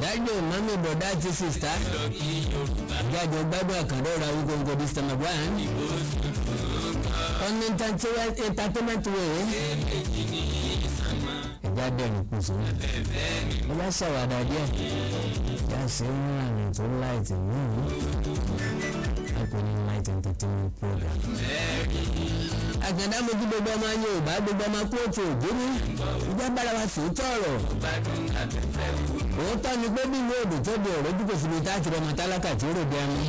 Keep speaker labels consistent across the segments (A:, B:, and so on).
A: Daddy, mummy, brother àti sister, ìjájọ gbádùn àkàndá ọ̀rọ̀ Awikonko this time around on entertainment way. Ẹ̀já dẹ̀rù kù sí ẹ bá ṣàwàdà díẹ̀, ẹ̀já ṣe ń rìnrìn tó light mú ní light entertainment program. Àkàndá, mo kí gbogbo ọmọ Yorùbá, gbogbo ọmọ kóòtù ògbóni, ìjà bára wa sòótọ́ ọ̀rọ̀. Òótọ́ ni pé bí ìlú òdò tó di ọ̀rọ̀ ojú kò síbi tá a ti rọmọ tálákà tí ó rò bí ẹmu,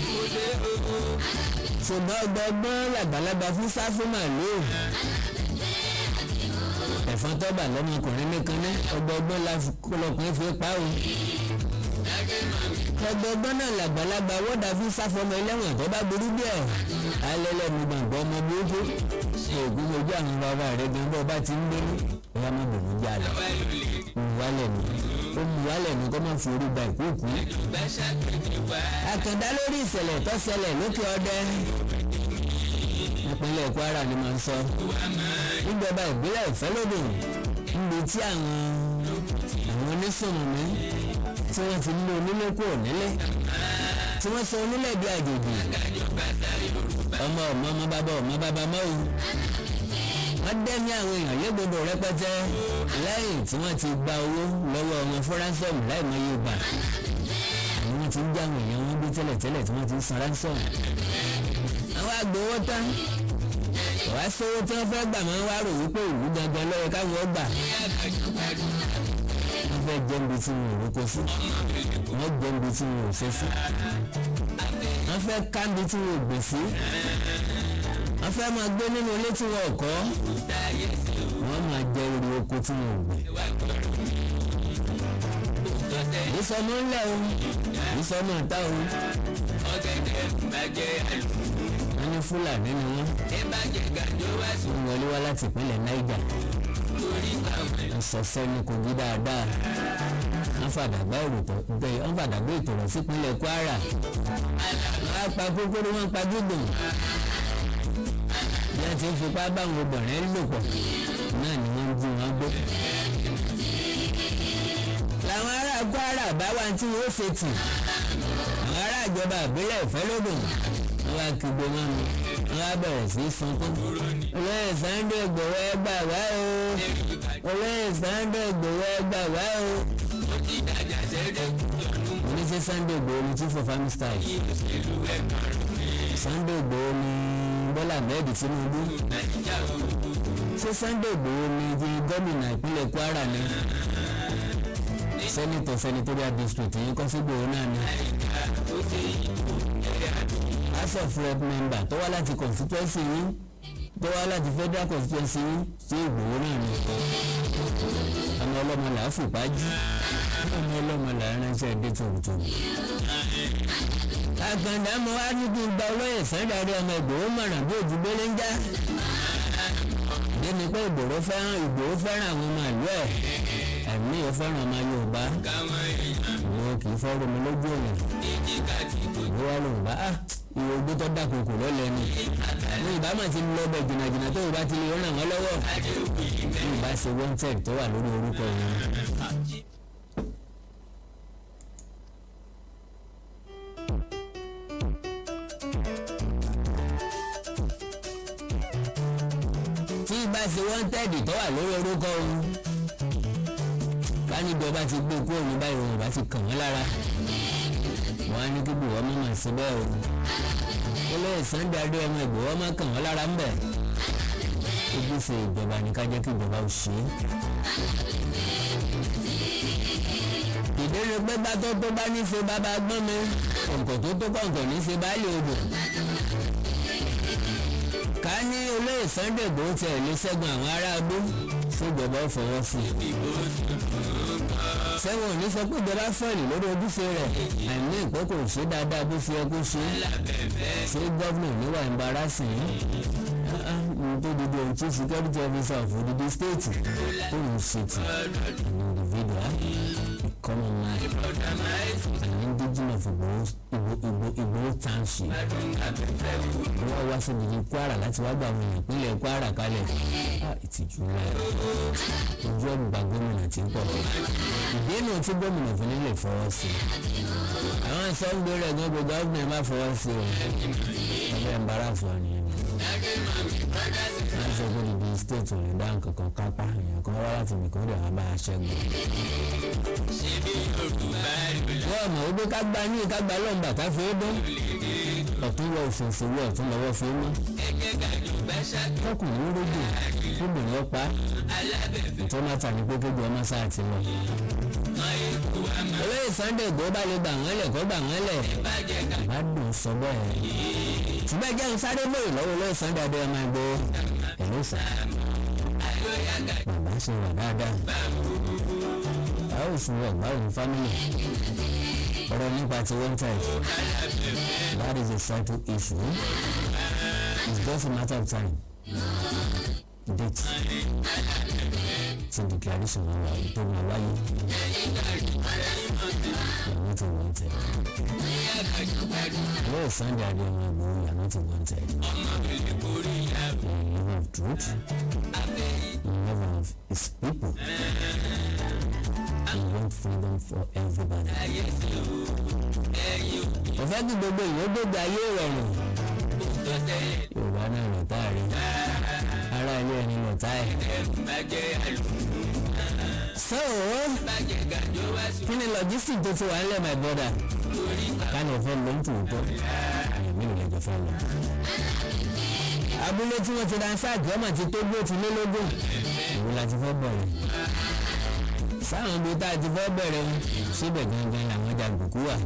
A: ṣùgbọ́n ọgbọgbọ́n làgbàlagbà fún sáfù màlúù, ẹ̀fọn tọ́ba lọ́mọkùnrin nìkan ní ọgbọgbọ́n lọkùnrin fi pa o. Ọgbọgbọ́n náà làgbàlagbà wọ́dà fún sáfọmọ ẹlẹ́wọ̀n tó bá burú bí ẹ̀ alẹ́ lẹ́nu gbàngbọ́ ọmọ burúkú ògùn ojú àwọn bàbá rẹ̀ gan bọ́ bá ti ń gbé ẹ̀yà má bẹ̀rù já lọ wálẹ̀ ni ó mú wálẹ̀ ni kó má fi orí ba ìkúùkù. Àkàndá, lórí ìṣẹ̀lẹ̀ tó ṣẹlẹ̀ lókè ọdẹ nípínlẹ̀ Kwara ni màá sọ, níjọba ìbílẹ̀ Ìfẹ́lódùn, níbi tí àwọn onísùnmọ̀mí tí wọ́n ti lé onílé kúrò nílé, tí wọ́n sọ onílẹ̀ bí àjòjì, ọmọ ọmọ ọmọ bàbá ọmọ bàbá mọ́ o, wọ́n dẹ́mi àwọn èèyàn légbodò rẹpẹtẹ lẹ́yìn tí wọ́n ti gba owó lọ́wọ́ wọn fún ransom láìmọye ìgbà. Àwọn tí ń já àwọn èèyàn wọn gbé tẹ́lẹ̀tẹ́lẹ̀ tí wọ́n ti ń san ransom. Àwọn agbowó tán, wàá sówó tí wọ́n fẹ́ gbà máa ń wá rò wípé ìlú gangan ló yẹ káwọn gbà. Wọ́n fẹ́ jẹ́ níbi tí wọn ò rókò sí, wọ́n jẹ́ níbi tí wọn ò ṣe sí, wọ́n fẹ́ ká níbi tí wọn ò gbè sí, wọ́n fẹ́ máa gbé nínú ilé tí wọn ò kọ́, wọ́n máa jẹ èrè oko tí wọn ò gbìn. Ìsọmọ ńlẹ̀ o, ìsọmọ ìta o. Wọ́n ní Fúlàní ni wọ́n, wọ́n wọlé wá láti ìpínlẹ̀ Niger, wọ́n sọ̀sẹ́ ní Kogi dáadáa, wọ́n fàdàgbà wọ́n fàdàgbà ètò rẹ̀ sípínlẹ̀ Kwara, wọ́n á pa kúkúrú, wọ́n pa gígùn. Bí wọ́n ti ń fipá báwọn obìnrin lò pọ̀ náà ni wọ́n ń jí wọn gbé. Làwọn ará Kwara bá wá tí wọ́n ṣe tì, àwọn ará ìjọba ìbílẹ̀ Ìfẹ́lódùn, wọ́n wá kígbe mọ́ mi, wọ́n wá bẹ̀rẹ̀ sí í sunkún: "Olóyè Sunday Igboho, ẹ gbà wá o! Olóyè Sunday Igboho, ẹ gbà wá o!" Oníṣẹ́ Sunday Igboho ni chief of army staff? Sunday Igboho ni Bọ́lá Ahmed Tinubu? Ṣé Sunday Igboho ni ti gómìnà ìpínlẹ̀ Kwara ni? Senator, senatorial district yìí kọ́ sí Igboho náà ni? House of Rep member tó wá láti constituency yìí, tó wá láti federal constituency yìí, ṣé Ìgbòho náà ni? Ọmọ ọlọ́mọ là á fòpá jí, ọmọ ọlọ́mọ là á ránṣẹ́ dé tòrótòrò. Àkàndá, mo wá ní kí n gba olóyè Sunday Adéyẹmọ Ìgbòho mọ̀ràn bí ojú gbélé ń já déni pé Ìgbòho fẹ́ràn àwọn ọmọ ìlú ẹ̀, ẹ̀mí ò fẹ́ràn ọmọ Yorùbá. Ìgbòho kì í fọ́ romi lójú èèyàn. Ìgbòho wà lóun bá ìwé ogbó tó dàkókò lọ́lẹ̀ ni ní ìbámu ti lọ bẹ̀ jìnnàjìnnà tó o bá ti lè ràn wọ́n lọ́wọ́ ní ìbá ṣe wanted tó wà lórí orúkọ yẹn. Tí ìbá ṣe wanted tó wà lórí orúkọ òun, ká níbi ọba ti gbé kúrò ní báyìí, òun ìbá ti kàn wọ́n lára. Wọ́n á ní kí Ìgbòho má mà sí bẹ́ẹ̀ o. Olóyè Sunday Adéyẹmọ Ìgbòho má kàn wọ́n lára ń bẹ̀. Ojúṣe ìjọba ní ká jẹ́ kí ìjọba ò ṣe é. Ìdílé pé bá tó tó bá ní ṣe bàbá gbọ́n mi, kọ̀ǹkọ̀ tó tó kọ̀ǹkọ̀ ní ṣe baálé odò. Ká ní olóyè Sunday Ìgbòho tiẹ̀ lè ṣẹ́gun àwọn ará agbó, ṣèjọba ó fọwọ́ sí i? Sẹ́wọ̀n ò ní sọ pé ìjọba fail lórí ojúṣe rẹ̀, àìní ìpẹ́ kò ṣe dáadáa bó ṣe yẹ kó ṣe? Ṣé gómìnà níwà embarrassing? Òun tó didi òun chief security officer of odidi state tó ń ṣe ti an individual, a common man, an indigene of Igboho township, wọ́n wá sí odidi Kwara láti wá gba àwọn èèyàn ìpínlẹ̀ Kwara kalẹ̀. Ìtìjú ńlá, ojú ọgbà gómìnà tí ń pọ̀, ìdènà tí gómìnà fún nílẹ̀ fọwọ́ sí i. Àwọn sọ́ngbó rẹ̀ gan, gbogbo gómìnà má fọwọ́ sí o, ọbẹ̀ ń bára fún ọ nìyẹn. Wọ́n sọ pé ibi state ò lè dá nǹkan kan kápá, èèyàn kan wá láti ibìkan dẹ̀ wá bá a ṣẹ́gun. Wọ́n mọ̀ wípé ká gba ní ká gba lọ́nba ká fi é dán, ọ̀tún wọ òfòfò wọ ọ̀tún lọ́wọ́ fi é mọ́. Tọkùnrin rédíò kóbìnrin ọ̀pá ìtọ́mátà ní pé kébi ọmọ sáà ti lọ. Olóyè Sunday Igboho bá lè gbà wọ́n lẹ̀ kó gbà wọ́n lẹ̀, bá dùn sọ bẹ́ẹ̀. Ṣùgbọ́n ẹjẹ́ ń sáré lóyè lọ́wọ́ olóyè Sunday Adéyẹmọ Igboho. Ẹ̀lú sà, bàbá ṣe wà dáadáa, báwo sì wọ̀, báwo ní family? Ọ̀rọ̀ nípa ti one time, that is a settled issue. It's just a matter of time, date ti declaration wọn wà tó máa wáyé. You are not wanted. Olóyè Sunday Adéyẹmọ Igboho, you are not wanted. You are in love of truth, in love of his people. You want freedom for everybody. Ó fẹ́ kí gbogbo ìwé gbogbo ayé rọrùn. Yorùbá náà lọ̀tá rí, ará ilé ẹni lọ̀tá ẹ̀. So kí ni logistic tó ti wà nílẹ̀, my brother? Kánò fẹ́ lọ ní tòótọ́, èèyàn mélòó lẹ́jọ́ fẹ́ lọ? Abúlé tí wọ́n ti ransack ọmọ ti tó gbó ti lé lógún. Ìwé la ti fẹ́ bẹ̀rẹ̀ sáwọn ibi tá a ti fẹ́ bẹ̀rẹ̀ síbẹ̀ gangan làwọn jàǹdùkú wà.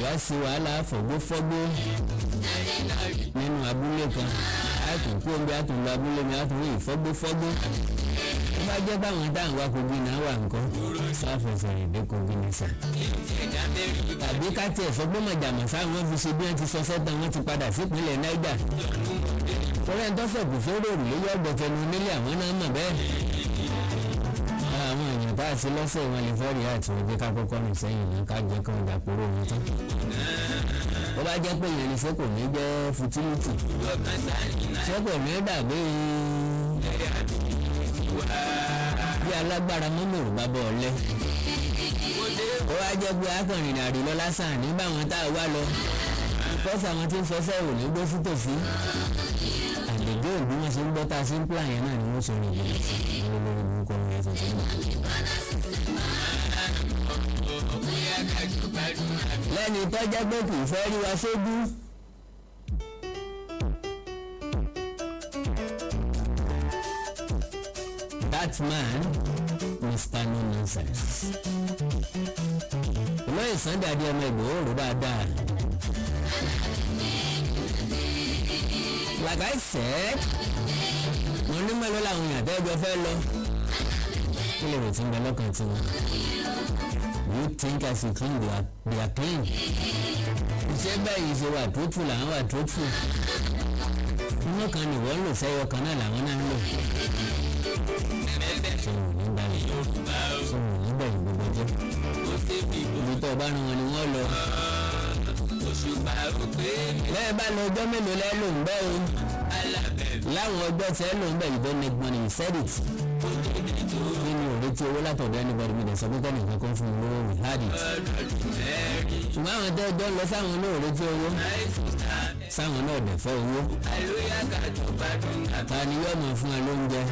A: Wá sí wàhálà fọ̀gbófọ́gbó nínú abúlé kan, àtúnkú omi, àtúnlọ abúlé mi, àtúnrí ìfọ́gbófọ́gbó. Tó bá jẹ́ báwọn táwọn wá Kogi náà wà nǹkan sáfẹsẹ̀ rìn dé Kogi ní sà, tàbí ká tiẹ̀ sọ pé mọ̀jàmọ̀ sáwọn fi ṣe bí wọ́n ti sọ sẹ́tàn, wọ́n ti padà sípínlẹ̀ Niger. Tọ́lá ń tọ́sẹ̀ kù sórí òrùlé yọ ọ̀gbọ̀tẹnu nílé, àwọn náà mọ̀ bẹ́ẹ̀. Àwọn èèyàn tá a ṣe lọ́sẹ̀ wọn lè fẹ́ rí àti wọn jẹ́ ká kọ́kọ́ rìn sẹ́yìn náà, ká jẹ́ kán dàpọ̀rọ̀ wọn tán. Bó bá jẹ́ pé ìyẹn ni, ṣé kò ní jẹ́ futility? Ṣé kò ní dàbí bí alágbára mọ́mọ́rù bá bọ̀ ọ́lẹ́? Ó wá jẹ́ pé akànrìnrìn àrè lọ lásán nígbà wọn tá a wá lọ kọ́sì, àwọn tí ń sọ sẹ́wò ní gbé sí tòsí àgbègbè òbí wọn ṣe ń gbọ́ tá a ṣe ń plan yẹn náà ni wọ́n ṣe rìn jìnnà sí wọn lórí burúkú ọmọ yẹn tuntun náà. Lẹ́ni tó jẹ́ pé kì í fẹ́ rí wa sójú. That man, Mr. No Nonsense. Olóyè Sunday Adéyẹmọ Ìgbòho, rò dáadáa. Like I said, mo ní mélòó làwọn èèyàn tẹ́jọ fẹ́ lọ? Kí lè rò tí ń bẹ lọ́kàn tiwọn? You think as you clean, they are clean. Iṣẹ́ báyìí ṣe wà truthful, làwọn wà truthful. Inú kan ni wọ́n lò sẹ́yọ kan náà làwọn náà ń lò. Ṣé wọn ò ní balẹ̀? Ṣé wọn ò ní bẹ̀rù gbogbo jẹ́? Ibi tó o bá rán wọn ni wọ́n lọ. Bẹ́ẹ̀ bá lọ, ọjọ́ mélòó lẹ́ lò ń bẹ́ o? Láwọn ọjọ́ tẹ́ lò ń bẹ̀, you don't make money, you said it. Nínú òretí owó látọ̀dọ̀ anybody, mi dẹ̀ sọ pé kẹ́nìkan kan fún mi lówó, we had it. Ṣùgbọ́n àwọn tẹ́ ọjọ́ lọ sáwọn náà òretí owó, sáwọn náà dẹ̀ fẹ́ owó. Ta ni yóò mọ̀ fún ẹ lóúnjẹ?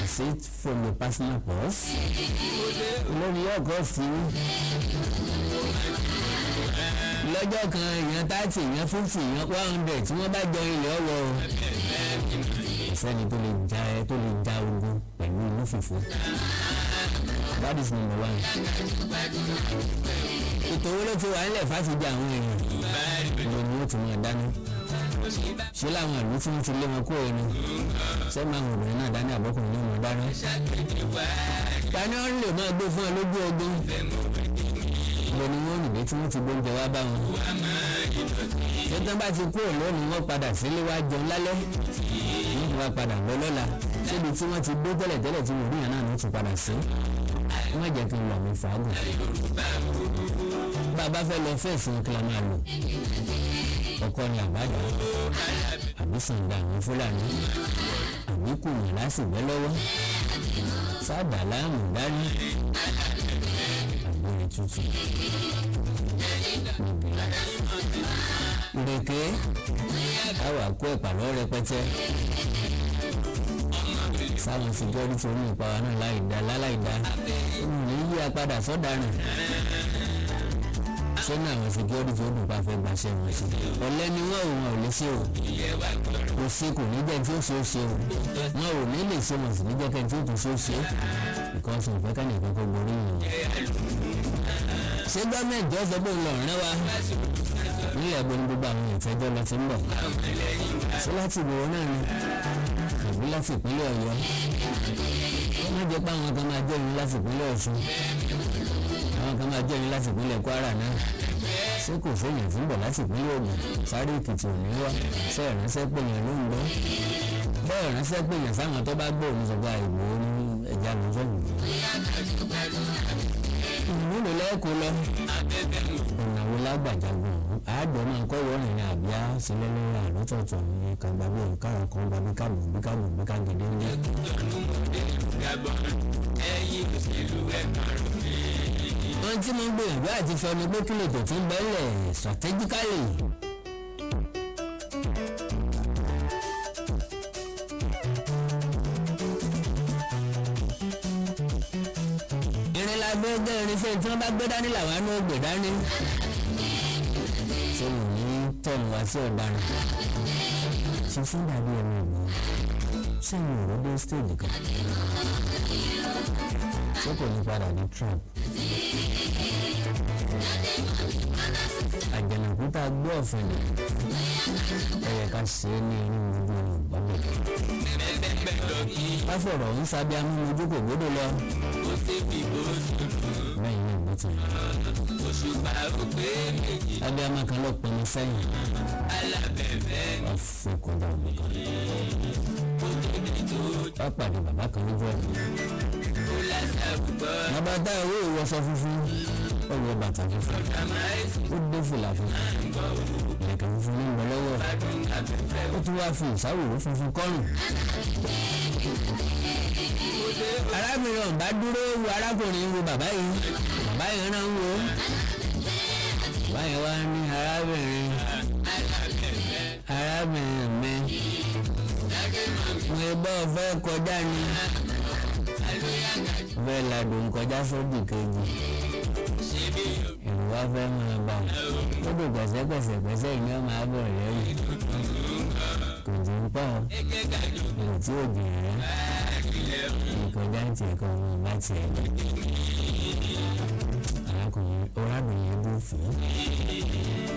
A: Is it from your personal purse? Olórí yóò kọ́ sí lọ́jọ́ kan, èèyàn 30, èèyàn 50, èèyàn 100 tí wọ́n bá jọ ilẹ̀ ọwọ́ o. Kò sẹ́ni tó lè ja ẹ tó lè ja ogun pẹ̀lú inú fùfú. That is number one. Ètò owó ló ti wà nílẹ̀ fásitì àwọn èèyàn ìlú ni wọ́n ti máa dáná? Ṣé láwọn ìlú tí wọ́n ti lé wọn kúrò ni? Ṣé máa ń obìnrin náà dání, àbọ́kùnrin náà máa dáná? Tani ó lè máa gbé fún ẹ lójú ogun? Lọ ni wọ́n rìn dé tí wọ́n ti gbóúnjẹ wá bá wọn. Ṣé tán bá ti kúrò lónìí, wọ́n padà sílé wá jẹun lálẹ́? Bá padà lọ lọ́la, síbi tí wọ́n ti dé tẹ́lẹ̀tẹ́lẹ̀ tí mo rí yẹn náà ní tún padà sí. Má jẹ́ kí n lọ mi fàágùn. Bàbá fẹ́ lọ fẹ́ẹ̀sì, kí la máa lò? Ọkọ ni àbájá àbí sàǹdà àwọn Fúlàní àbí kùnà lásìgbẹ́ lọ́wọ́ sábà láàmú dání àgbèrè tútù níbi lá ìrèké àwa kó ẹ̀pà lọ rẹpẹtẹ sáwọn security oní ìpara náà láì dá láláì dá ní yí apadà sọ́daràn sọ́nà. Àwọn security ó dùn pa fẹ́ gbaṣẹ́ wọn sí. Ọ̀lẹ ni wọ́n ò wọn ò lè ṣe o. Kò ṣe, kò ní jẹ́ tí ó ṣe ó ṣe o. Wọn ò ní lè ṣe, wọn sì ní jẹ́ kẹ́ tí ó tún ṣe ó ṣe, because òfẹ́ ká nìkan kó borí yìí. Ṣé gọ́ọ̀mẹ̀ntì ọ̀sẹ̀ bó ń lọ rẹ́ wa nílẹ̀ ẹ̀bùn ní gbogbo àwọn ìtẹ́jọ́ lọ ti ń bọ̀? Ṣé láti ìgbòho náà ni àbí láti ìpínlẹ̀ Ọ̀yọ́? Wọ́n má jẹ́ pé àwọn kan máa jẹ́ yín láti ìpínlẹ̀ Ọ̀ṣun, àwọn kan máa jẹ́ yín láti ìpínlẹ̀ Kwara náà. Ṣé kò séèyàn tí ń bọ̀ láti ìpínlẹ̀ Ògùn? Sáré Èkìtì ò ní wá. Ṣé ìránṣẹ́ pè yàn ló ń gbọ́ bẹ́ẹ̀? Ìránṣẹ́ pè yàn sáwọn tó bá gbọ́ òun sọ pé Ìgbòho ní ẹja ló ń sọ̀rọ̀ ìlú ló lẹ́ẹ̀kọ́ lọ. Ọ̀nà wo lágbàjagun ọ̀hún? Àádọ́ máa kọ́ wọ́n rìnrìn àbíá sílẹ̀ lórí àlọ́tọ̀ọ̀tọ̀ ní kan gbàgbé òǹkàrà kan gbàgbé káàbọ̀ bí káàbọ̀ bí kágede ń lé. Ohun tí mo ń gbìyànjú àti sọ ni pé kí lè tó tún bẹ́lẹ̀ strategically. Irin la gbé gbé irinṣẹ́ tí wọ́n bá gbé dání làwọn á ní ó gbé dání. Ṣé mo ní tọ̀nù wá sí ọ̀daràn? Ṣe fún dàbí ẹni ìgbọ́n sẹ́yìn ọ̀rọ̀ dé stage kan, ṣé kò ní padà ní Trump? Àjànàkú tá a gbé ọ̀fìn ni ẹ̀yẹ ká ṣe é ní inú gbogbo Yorùbá bẹ̀rẹ̀. Káfọ̀rọ̀ ń sábẹ́ amúnojú kò gbọ́dọ̀ lọ. Bẹ́ẹ̀ ni ìgbó ti yàn. Abiyamọ kan ló pinnu sẹ́yìn. Wọ́n fẹ́ kọjá òbí kan. Wọ́n pàdé bàbá kan lójú ọ̀nà. Bàbá dá owó ìwọṣọ funfun, ó wọ bàtà funfun, ó dé fìlà funfun, ìlẹ̀kẹ̀ funfun ní ìbọn lọ́wọ́. Ó tún wá fi ìsáwòrò funfun kọ́rùn. Arábìnrin ọ̀bá dúró wo arákùnrin, wo bàbá yìí, bàbá yìí náà ń wo. Bàbá yìí wá ní, "Arábìnrin, arábìnrin mi, mo bọ́ fẹ́ kọjá ni, fẹ́ ladùn kọjá sódì kejì, èrò wa fẹ́ máa bà ó lódò pẹ̀sẹ̀pẹ̀sẹ̀ pẹ̀sẹ̀ ní ọmọ abọ̀ lẹ́yìn, kò jù ń pọ̀ èrò tí ò jìn rẹ̀ ìkọjá tiẹ̀ kan ọmọ bá tiẹ̀ lọ." Arákùnrin, arábìnrin yẹn bó fún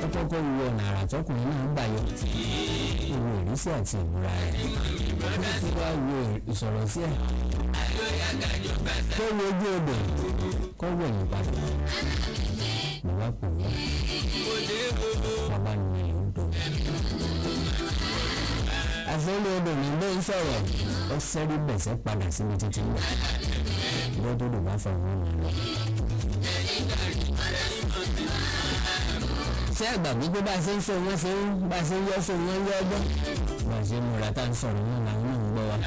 A: ó kọ́kọ́ wo ọ̀nà àrà tọkùnrin náà gbà yọ, wo ìrísí àti ìmúra rẹ̀, ó tún wá wo ìsọ̀rọ̀ sí ẹ̀, kó wo ojú odò, kó wẹ̀yìn padà. Bàbá pò wá, bàbá mi ò dùn. Àfẹ́lẹ́ odò ní bó ń sọ̀rọ̀, ó sẹ́rí bẹ̀sẹ̀ padà síbi títí ń bọ̀ lọ́dọ̀ tó bá fa òun ọ̀nà lọ. Ṣé ẹ̀gbà gbígbé bá a ṣe ń sọ wọ́n ṣe ń bá a ṣe ń yọ́ sọ wọ́n yọ́ gbọ́, bá a ṣe ń múra tá à ń sọ̀rọ̀ náà làwọn náà ń gbọ́ wa.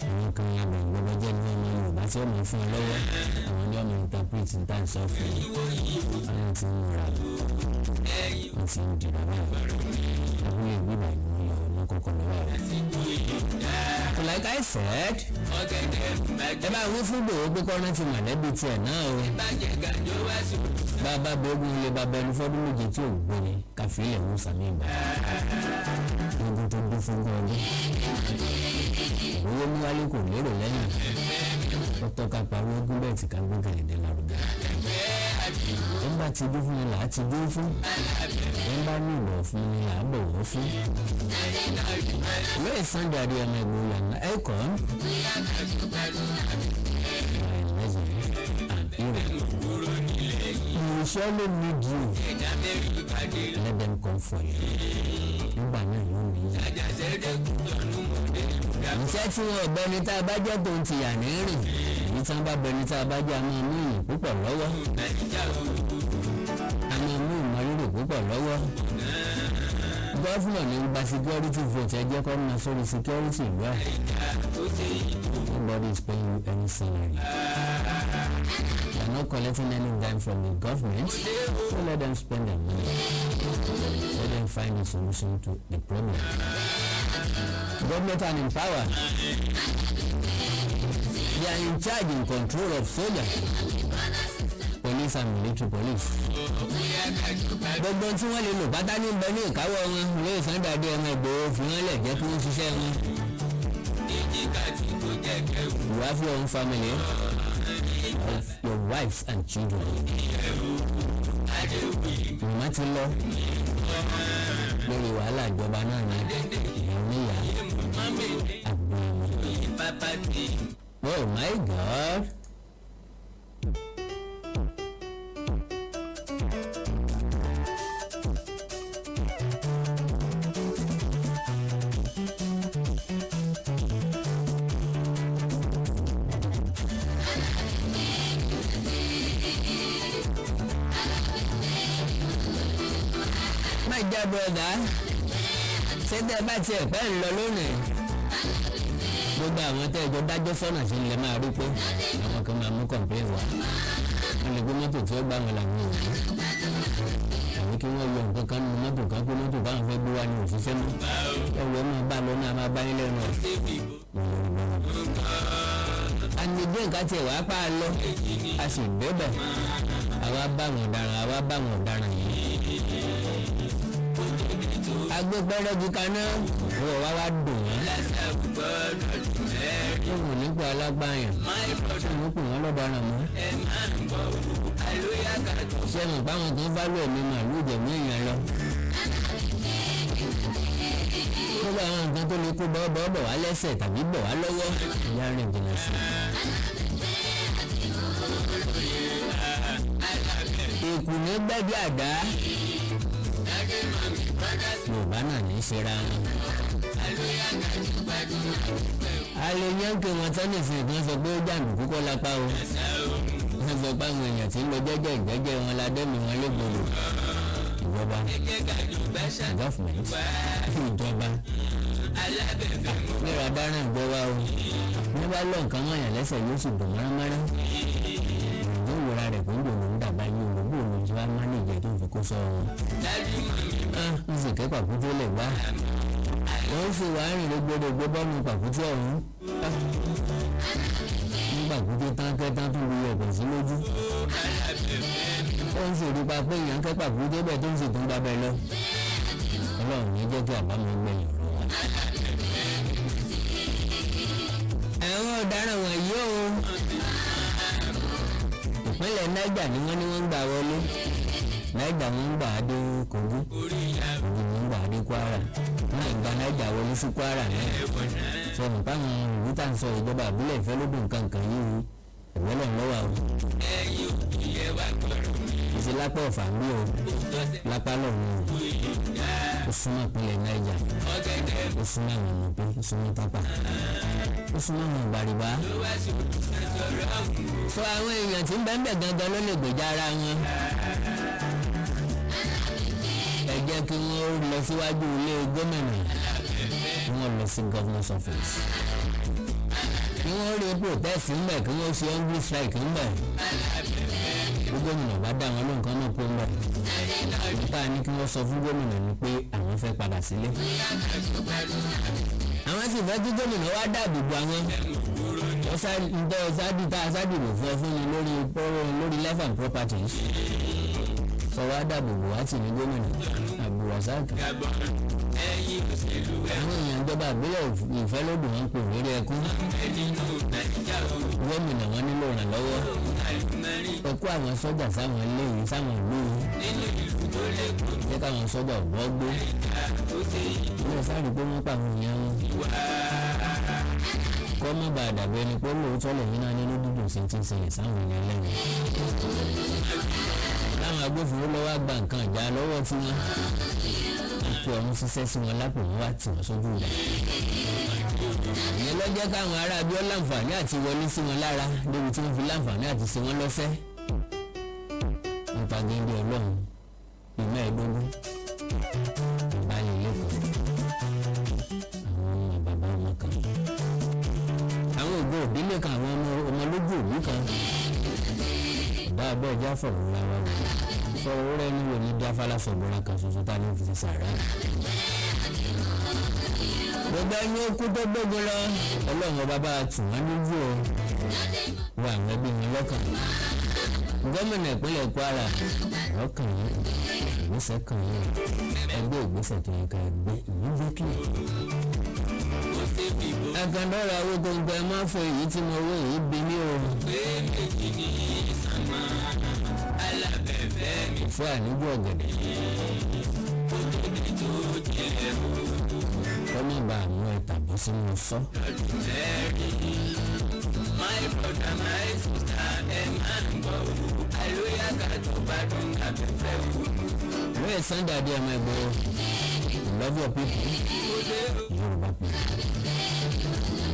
A: Àwọn kan yàgbẹ̀ ìgbọ́dọ̀ jẹ́ ní ọmọ Yorùbá tí ó mọ̀ fún ọ lọ́wọ́, àwọn ní ọmọ interpret ní tá à ń sọ fún ọ. Àwọn tí ń múra, wọ́n ti ń dìrà báyìí, abúlé gbígbà ni wọ́n yọ ọ̀nà kọ́kọ́ lọ́wọ́ rẹ̀. Like I said, ẹ bá wí fún Ìgbòho pé kọ́ rántí mọ̀lẹ́bí tiẹ̀ náà o. Bàbá bẹ́ẹ̀gùn ilé bàbá ẹni fọ́dún 7 tí ò gbé ni káfílẹ̀ mú sàmì ìgbà. Ogun tó dún fún ọdún. Ìwé mú wálé kò lérò lẹ́yìn. Ó tọ́ka parí ogún bẹ́ẹ̀ tí ká gbé gẹ̀lẹ́dẹ́ lárugẹ. Ẹ bá ti dún fún ni là á ti dún fún. Ẹ bá ní ìbọ̀wọ̀ fún ni là á bọ̀wọ̀ fún. Ìwé Sunday Adéyẹmọ Ìgbòho yàrá ẹ̀kọ́. My legend and hero. You surely need you. Let them come for you. Nígbà náà yóò ní yìí. Iṣẹ́ tí wọn ọ̀bẹ ni tá a bá jẹ́ tó ń tìyà ní rìn. Èyí tí wọ́n bá bẹ ni tá a bá jẹ́, a máa mú ìyìn púpọ̀ lọ́wọ́. A máa mú ìmọ̀rírì púpọ̀ lọ́wọ́. Governor ní gba security vote, ẹ jẹ́ kó máa sórí security ìlú ẹ̀. Nobody is paying you any salary. They are not collecting any dime from the government, so let them spend their money. Let them find a solution to the problem. Government are in power. They are in charge, in control of soldiers, police and military police. Gbogbo tí wọ́n lè lò pátá ní bẹ ní ìkáwọ́ wọn. Lóye Sunday Adéyẹmọ Ìgbòho, fi wọ́n lẹ̀, jẹ́ kí wọ́n ṣiṣẹ́ wọn. You have your own family, of your wives and children. Màmá ti lọ lórí wàhálà ìjọba náà ni ìyá oníyàá àgbọn wọn. Oh my God. My dear brother, ṣé tẹ́ ẹ bá tiẹ̀ pẹ́ ń lọ lónìí, gbogbo àwọn tẹ́ ẹ jọ dájọ́ sọ́nà sí ilẹ̀ máa rí pé àwọn kan máa mú complain wá. Wọ́n lè gbé mọ́tò tí ó gbá wọn làwọn ò rí, àbí kí wọ́n yọ nǹkan kan nínú mọ́tò kan pé mọ́tò báwọn fẹ́ gbé wá ní òṣìṣẹ́ mọ́. Ẹ̀wọ̀ ẹ̀ máa bá lọ ní a máa bá yín lẹ́nu ẹ̀. Ànìgbé nǹkan tiẹ̀ wá pa á lọ, a sì débẹ̀, àwa bá wọn ọ̀daràn, àwa bá wọn ọ̀daràn yìí agbẹ́pẹ́rẹ́gì kaná wọ́n wá wá dùn wọ́n. Wọ́n nípa alágbáyàn, wọ́n pè wọ́n lọ́daràn mọ́. Sẹ́nu báwọn kan bá lù ẹ̀mí màálù jẹ̀mí èèyàn lọ. Gbogbo àwọn nǹkan tó lè kó bọ́ọ̀bọ̀ bọ̀ wá lẹ́sẹ̀ tàbí bọ̀ wá lọ́wọ́, ìyá rìn jìnnà sí. Èkù ní gbẹ́bí àdá, Yorùbá náà ní í ṣera wọn. A lè yán kí wọn tẹ́nìsì kan sọ pé ó jàǹdùkú kọ́ lápá o. Wọ́n sọ pé àwọn èèyàn tí ń lọ jẹ́jẹ́ ìgbẹ́jẹ́ wọn la dẹ́mi wọn légbodò. Ìjọba, government, ìjọba mẹ́ra dáràn ìjọba o. Ní bá lọ nǹkan mọ̀yàn lẹ́sẹ̀, yóò sì dùn mọ́ránmọ́rán. Ìjọ ìwòra rẹ̀ kò ń dùn lòún dàgbà yín olùgbò lòún ti wá mánéjẹ tó ń fi kó sọ wọn. Ń sì kẹ́ pàkúté lè gbá. Wọ́n sì wá rìn lógbódògbó bọ́nu pàkúté ọ̀hún. Ní pàkúté tán kẹ́tán tó lu ẹ̀pẹ̀ sí lójú. Ó ń sì rí pa pé èèyàn kẹ́ pàkúté bẹ́ẹ̀ tó ń sì tún gbábẹ́ lọ. Ọlọ́run ní jẹ́ kí àbámọ̀ gbẹ̀yìn ọ̀rọ̀ wa. Àwọn ọ̀daràn wọ̀nyí o, ìpínlẹ̀ Niger ni wọ́n ní wọ́n ń gbà wọlé. Niger wọ́n ń gbà á dé Kogi, Kogi wọ́n ń gbà á dé Kwara, wọ́n gba Niger wọlé sí Kwara náà. Sọ̀rọ̀ báwọn ìlú tá à ń sọ, ìjọba àbúlé ìfẹ́lódùn nǹkan kan yìí, ìwọ́lọ̀ lọ́wọ́ àwọn ìṣe lápá ọ̀fà ń bí o, lápá lọ́run o. Ó súnmọ́ ìpínlẹ̀ Niger, ó súnmọ́ àwọn ọmọ pé ó súnmọ́ Tápà, ó súnmọ́ àwọn Ìbàrìbá. Sọ àwọn èèyàn tí ń bẹ́ẹ̀ bẹ́ẹ̀ gangan ló lè gbèjà ara wọn. Ẹ jẹ́ kí wọ́n lọ síwájú ilé gómìnà, kí wọ́n lọ sí governor's office, kí wọ́n rí protest ńbẹ̀, kí wọ́n ṣe hungry strike ńbẹ̀. Bí gómìnà bá dá wọn lóhùn kan náà kó ńbẹ̀. Nípa ní kí wọ́n sọ fún gómìnà ni pé àwọn fẹ́ padà sílé, àwọn sì fẹ́ kí gómìnà wá dáàbò bo àwọn. Ǹtọ́ ṣáàdì tá a ṣáàdìbò fún ẹ fún mi lórí life and properties, sọ wá dáàbò bò wá tì ní gómìnà Abdulrasaq. Àwọn èèyàn ìjọba àbílẹ̀ ìfẹ́lódùn wọn pè lérí ẹkún. Gómìnà wọn nílò ìrànlọ́wọ́. Ẹ kó àwọn sọ́jà sáwọn ilé yìí, sáwọn ìlú yìí, jẹ́ káwọn sọ́jà ọ̀gbọ́ gbé ilé sáré pé wọ́n pa àwọn èèyàn wọn, kọ́ mọ́ bá dàbí ẹni pé lóòótọ́ lẹ́yìn náà nínú dídùn sí ti ń ṣẹlẹ̀ sáwọn èèyàn lẹ́yìn. Láwọn agbófinró lọ́wọ́ gba nǹkan ìjà lọ́wọ́ tí wọ́n kó ọ̀hún ṣiṣẹ́ sí wọn lápò, wọn wá tì wọ́n sójú rẹ̀. Ìyẹn ló jẹ́ káwọn ará abíọ́ láǹfààní àti wọlé sí wọn lára débi tí wọ́n fi láǹfààní àti ṣe wọ́n lọ́fẹ́. Nípa géńdé Ọlọ́run bíi 15 ìbálẹ̀ lẹ́kọ̀ọ́, àwọn ọmọ bàbá wọn kan, àwọn ògbó òdílé kan, àwọn ọmọ ọmọ lójú òbí kan. Bá a bẹ́ẹ̀ já fọ̀rọ̀ ra wa wò, fọ̀rọ̀ rẹ ní wò ní dáfálà sọ̀gbọ́n kan ṣoṣo tá ní fi ṣe sàrà. Gbogbo ẹni ó kú tó gbógun lọ, Ọlọ́run ọba bá a tù wọ́n lójú o, wọ àwọn ẹbí wọn lọ́kàn. Gómìnà ìpínlẹ̀ Kwara, lọ́kàn yín, ìgbésẹ̀ kan yín, ẹgbẹ́ ìgbésẹ̀ tó yẹ ká gbé immediately. Àkàndọ́rọ̀ owó gbogbo ẹ má fọ èyí tí mo wé èyí bí mi o.
B: Pé méjì ní ìsànmọ́ alábẹ̀fẹ́ mi.
A: Ìfẹ́ àníbù ọ̀gẹ̀dẹ̀.
B: Kó tó dé tó jẹ́ o.
A: Kọ́mọ̀ bá a mú ẹ tàbí sínú sọ́.
B: Lọ́dún 4. My brother, my sister, ẹ máa ń gbọ́ o. Àlóyá ká tó bá dùn abẹ́fẹ́ o.
A: Wẹ́ẹ̀ Sunday Adéyẹmọ Ìgbòho, love your people, Yoruba people.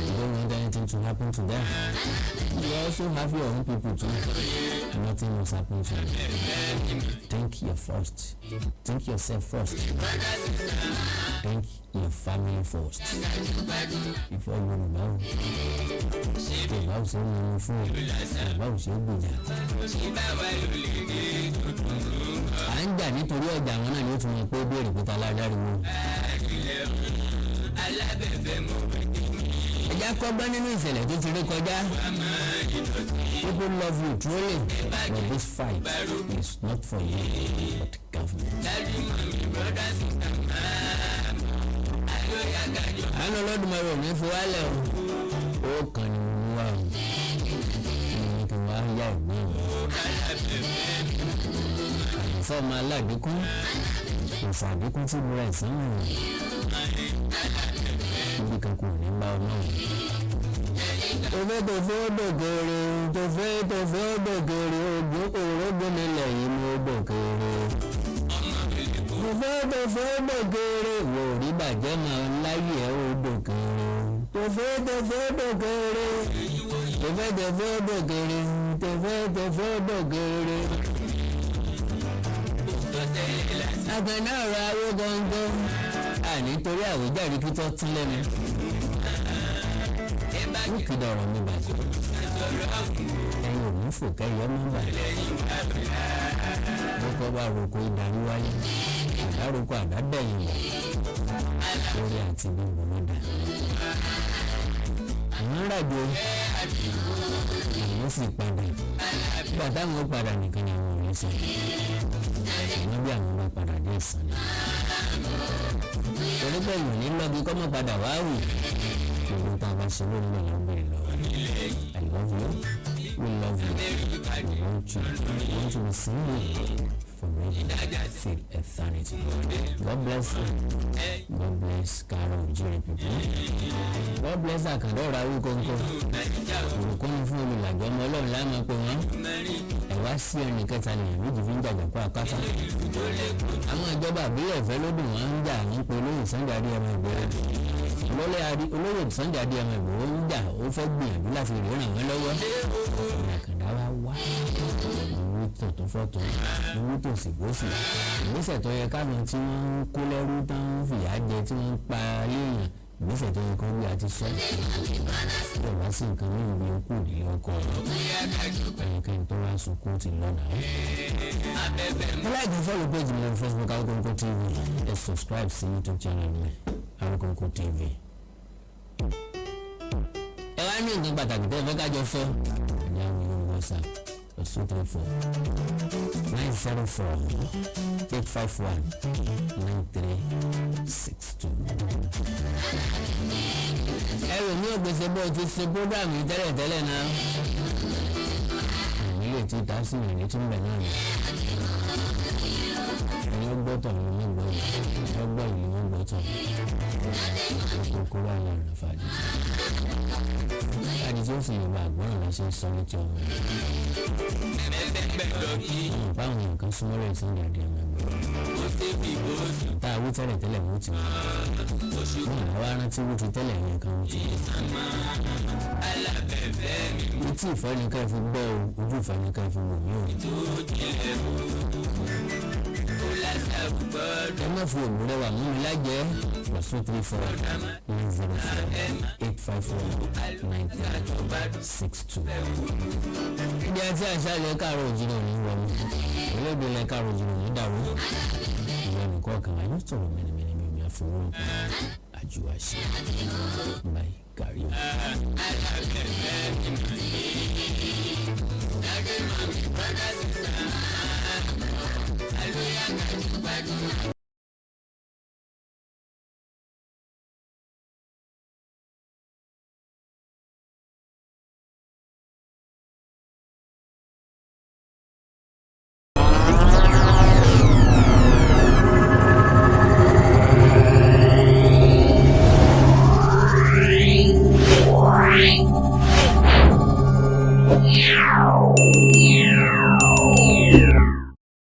A: You don't want anything to happen to them. You also have your own people too. Nothing must happen to you. Think your first. Think yourself first. Think your family first. Before Yorùbá o. Yorùbá ò ṣe é mú fún o. Yorùbá ò ṣe é gbèjà.
B: Ṣé báwa ló lè dé tuntun ń bọ̀?
A: À ń jà nítorí ọjà àwọn náà ni ó tún mọ̀ pé béèrè pé ta ládáriwo.
B: Ilẹ̀ alábẹ̀fẹ́ mo fẹ́ kí mi.
A: Ẹja kọ́gbọ́n nínú ìṣẹ̀lẹ̀ tó ti rí kọjá.
B: Àmọ́ ìdọ̀tí.
A: People love you truly, but this fight is not for you, but government.
B: Daddy, mommy, brother, sister, máa bọ̀. Àlóyá kájọ.
A: Àánú Olódùmarè ò ní fi wálẹ̀ o. Ó kàn ní mo mú wá o. Mo ní kí n wá yá ìgbín mi.
B: Alábẹ̀fẹ́ mi.
A: Àyànfẹ́ ọmọ aládìkún. Ìfàdínkù tí mo ra ìsánwó rẹ̀. Ibi kan kò ní bá ọ náà. Tòfẹ́ tòfẹ́ ó dògèrè, tòfẹ́ tòfẹ́ ó dògèrè, ògbó òrógbó nílẹ̀ yìí mo dògèrè. Tòfẹ́ tòfẹ́ ó dògèrè, wò rí bàjẹ́ máa láyé ẹ̀ ó dògèrè. Tòfẹ́ tòfẹ́ ó dògèrè, tòfẹ́ tòfẹ́ ó dògèrè, tòfẹ́ tòfẹ́ ó dògèrè. Àgbẹ̀nà ọ̀rọ̀ awó gangan, àní torí àwíjàre kí tó tún lẹ́nu. Ó kìdọ̀ ọ̀rọ̀ mi bàjẹ́. Ẹyin ò ní fò kẹ́yọ́ mọ́ bàjẹ́. Bọ́kọ́ bá roko ìdarí wáyé. Àdá roko àdá bẹ̀yìn wọ̀. Lórí àti gbogbo ló dà. Àwọn ràjò àwọn sì padà. Nígbà táwọn padà nìkan ni àwọn ò ní sọ. Àwọn bí àwọn bá padà dé ìsàlẹ̀. Torí pé ìwọ̀n ní lọ́gi kọ́ mọ́ padà wá wù. Gbogbo tá a bá ṣe lónìí náà ló ń bèrè lọ́wọ́. I love you. We love you. We want you. We want to be seeing you forever till eternity. God bless you. God bless Karo Ojire people. God bless Àkàndá ọ̀rọ̀ Awíkóńkó. Olùkọ́ ni fún olùlàjọ ọmọ Ọlọ́run láàmú pé wọ́n. Ẹ wá sí ẹnì kẹta lèyìn méjì fi ń jàjà kó akátá. Àwọn ìjọba àbílẹ̀ ìfẹ́ lódùn wọn ń jà ń pe olóyè Sunday Adéyẹmọ Ìgbòho. Olóyè Sunday Adéyẹmọ Ìgbòho ń jà, ó fẹ́ gbìyànjú láti lè ràn wọ́n lọ́wọ́. Ní Àkàndá wá wá owó tọ̀tọ̀ fọ́tọ̀, owó tòsì gbòsì, ìgbésẹ̀ tó yẹ káwọn tí wọ́n ń kó lẹ́rú tán ń fìyà jẹ, tí wọ́n ń pa léèyàn, ìgbésẹ̀ tó yẹ kó gbé àti sọ. Bí ọba sí nǹkan ní ìgbé okú ìdílé ọkọ rẹ̀, ẹnikẹ́ni tó wá sunkún ti lọ́nà. Ẹ like, follow page mi lórí Facebook, Awikonko TV. Ẹ subscribe sí YouTube channel mi, Awikonko TV. Ẹ wá ní nǹkan pàtàkì tẹ́ ẹ fẹ́ kájọ sọ, ẹ̀yà mi lórí WhatsApp, +234 904 851 9362. Ẹrù mi ò gbèsè bó ti ṣe program yìí tẹ́lẹ̀tẹ́lẹ̀ náà. Àwọn ilé tí ta sí ìrìn tí ń bẹ̀ náà ni. Ẹni ó gbọ́ tọ̀ ni wọ́n gbọ́ yìí, ẹni ó gbọ́ yìí ni wọ́n gbọ́ tọ̀. Kókó wà ní ọ̀nà fàdí. Fàdí tí ó sì lè gba àgbọ̀ràn lọ sí sọ ní ti ọmọ rẹ̀. Wọn bá àwọn nǹkan súnmọ́ rẹ̀ Sunday Adéyẹmọ Ìgbòho. Tá a wí tẹ́lẹ̀ tẹ́lẹ̀, wọ́n ti wọ́n. Wọn àwa rántí wí ti tẹ́lẹ̀ yẹn kan, wọ́n ti wọ́n. Etí ìfẹ́ ni ká fi gbọ́ o, ojú ìfẹ́ ni ká fi wò mí o. Ẹ má fi òògùn rẹwà mú mi lájẹ́. +234 904 854 9362. Ibi àti àṣà ilẹ̀ káàárọ̀ òjìrì òní wọnú olóògbé ilẹ̀ káàárọ̀ òjìrì òní dàrú. Ìwé nìkan kan wáyé sọ̀rọ̀ mẹ́nimẹ́ni mi ò ní àfọwọ́ àjùwà ṣe báyìí gàrí o.